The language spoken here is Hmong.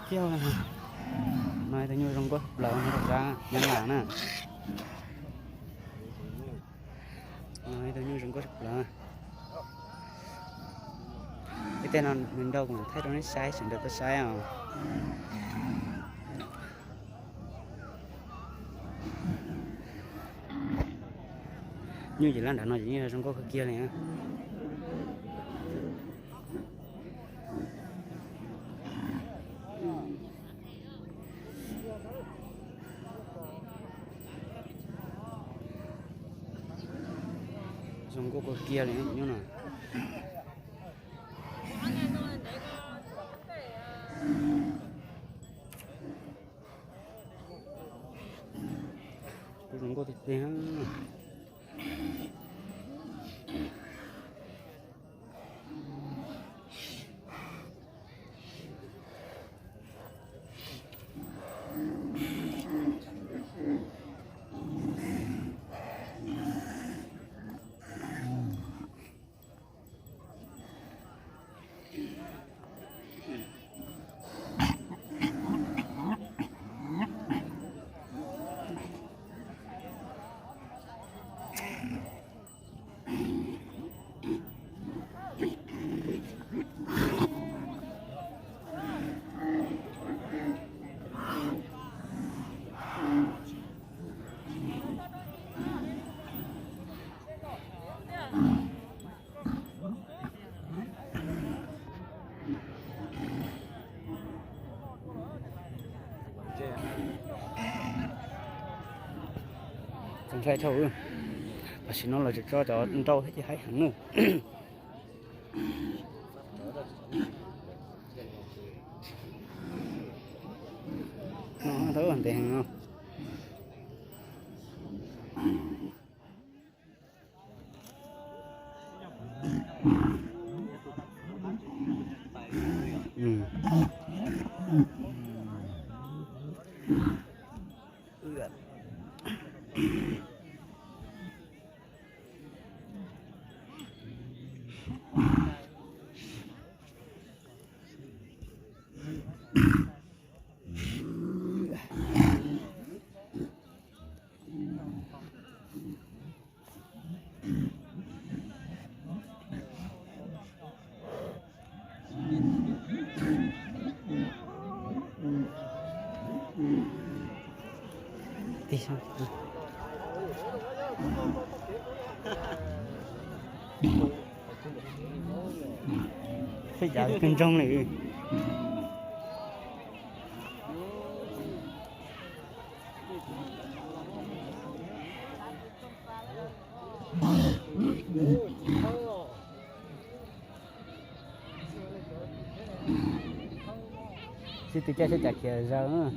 Kiag no ib tug nyuj zoo nkauj tshaj plaws nyob rau sab Nyab Laj na. No ib tug nyuj zoo nkauj tshaj plaws. Ib teg no nws nrau kuv thaij rau nej saib sawv daws tau saib os. Nyuj yim lab nrad no ces yeej zoo nkauj kawg kiag li na. Zoo nkauj kawg kiag li nyuj no. Kuj zoo nkauj tiag tiag. Txaus ntshai dhau, tam sim no lawv tseem tso cov nrau thiab ces haib heev na. No tau ntev heev no. Peb cav kawg ntsoog li. Sib tw caij sib cav khiav zaws.